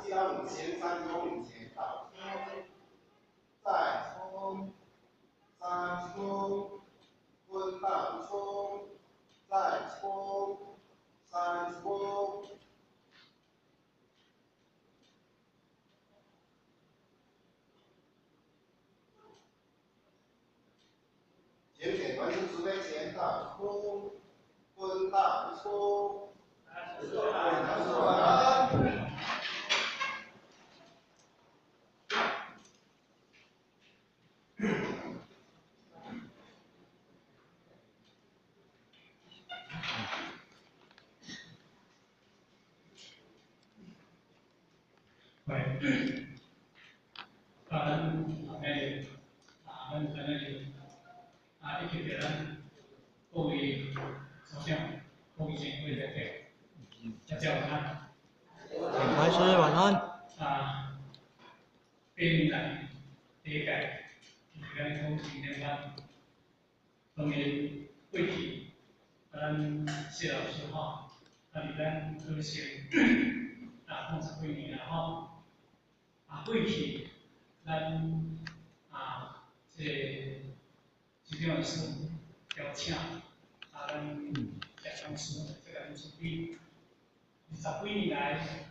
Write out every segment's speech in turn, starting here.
記到領先，三級功領先，打再衝，三級功，滾打衝，再衝，三級功。前腿完成準備前打衝，滾打衝。晚安。喂，啊，咱後啊，咱今日啊，以及咱各位首長、各位前輩代表，大家晚安。開始晚安。啊，8年來第一屆，就是咱講青年班，當然過去，啊，咱謝老師吼，啊，佇咱高雄啊，講十幾年啦吼。啊，過去咱啊，這個市長師邀請啊，咱謝老師這個準備20幾年來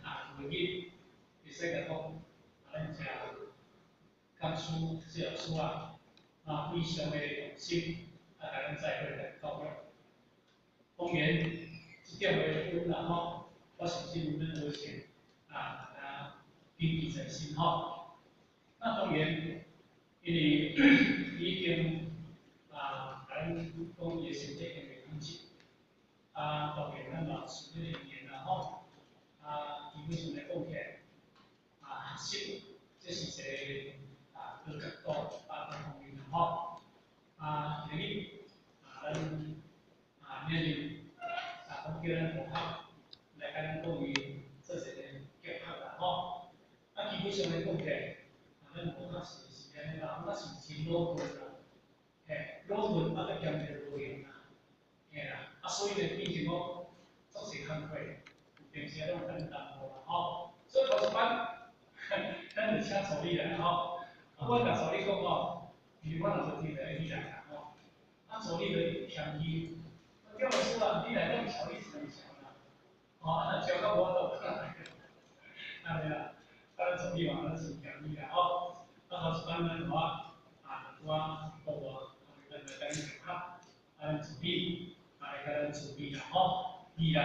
啊，每日會使共講，啊，咱這講師謝老師啊，啊，非常的用心啊，共咱在伙來教育。當然，這點的恩啦吼，我相信咱學生啊，大家謹記在心吼。那當然，因為已經啊，咱講伊的身體已經袂康健，啊，當然咱嘛是這個語言啦吼，啊，基本上來講起來，啊，學習這是一個啊高角度啊各方面啦吼，啊，今日啊，咱啊，今日啊，講叫咱同學來共咱講伊做一個結合啦吼，啊，基本上來講起來，啊，咱同學是按呢啦，我是真魯鈍啦，嘿，魯鈍啊，閣兼著無閒啦，嘿啦，啊，所以呢，變成講足濟工課，平時攏咱耽誤啦吼，所以頭一擺，咱就請助理來吼，啊，我共助理講吼，因為我若無聽著你來啦吼，啊，助理就謙虛，蔣老師啊，你來咱教你一兩條啦，吼，啊，若教到無法度，按呢啦，啊，咱助理嘛，咱真謙虛啦吼，啊，頭一擺咱我啊，我國外，啊，咱來等結合，啊，咱助理，啊，來共咱助理啦吼，未來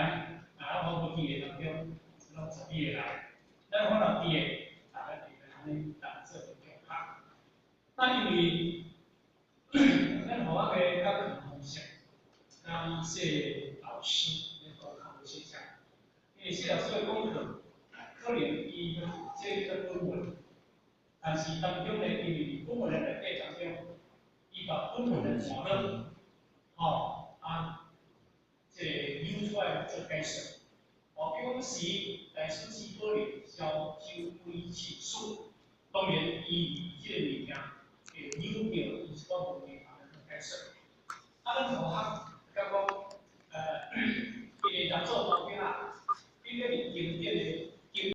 啊，我無記的當中，攏助理會來，咱我若佇的，啊，咱會來按呢當做結合。那因為咱學校的教課方式，佮謝老師咧講較無相像，因為謝老師的講課，可能伊這個本文，但是當中呢，因為本文的內底當中，伊把本文的段落，吼啊，這個扭出來做解釋。哦，比如講是大師之保留銷酒鬼氣術，當然伊這個物件。